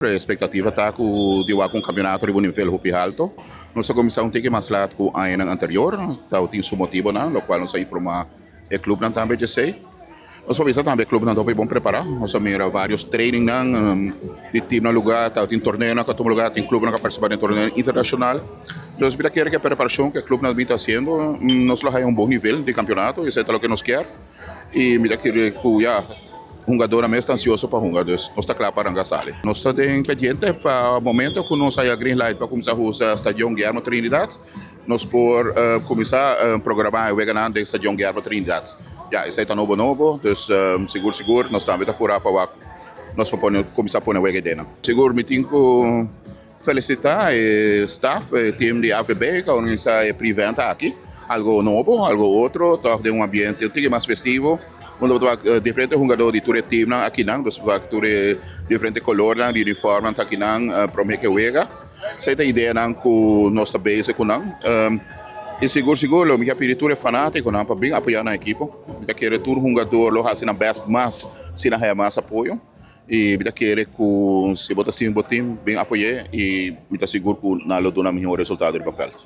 E expectativa ta cu di wak un campeonato riba un nivel hopi halto. Nos a cuminsa un tiki mas laat cu añanan anterior, tabatin su motibonan, locual nos a informa e clubnan tambe djesey. Nos por bisa tambe e clubnan ta hopi bon prepara. Nos a mira varios trainingnan di teamnan lugar, tabatin torneonan cu a tuma lugar, tin clubnan cu a participa den torneo internacional. Nos mira kere cu e preparacion cu e clubnan a bin ta haciendo, nos lo haya un bon nivel di campeonato y esey ta loke nos kier. Y mi ta kere cu ya hungadornan mes ta ansioso pa hunga, dus nos ta cla pa ranca sali. Nos ta den pendiente pa momento cu nos haya green light pa cuminsa usa Stadion Guillermo Trinidad, nos por cuminsa programa e weganan den Stadion Guillermo Trinidad. Ya, esey ta nobo nobo, dus sigur sigur nos tambe ta pura pa wak nos por pone cuminsa pone wega edenan. Sigur mi tin cu Felicita e staff, e team di AVB cu a organisa e pre-event aki. Algo nobo, algo otro, toch den un ambiente un tiki mas festivo. Unda bo ta wak diferente hungador di tur e teamnan akinan, dus bo ta wak tur e diferente colornan di uniformnan ta akinan prome cu e wega. Esey ta ideanan cu nos ta bezig cu nan. Y sigur sigur lo mi ke pidi tur e fanaticonan pa bin apoya nan ekipo. Mi ta kere tur hungador lo haci nan best mas si nan haya mas apoyo. Y mi ta kere cu si bo ta stima bo team, bin apoy'e y mi ta sigur cu nan lo duna miho resultado riba veld.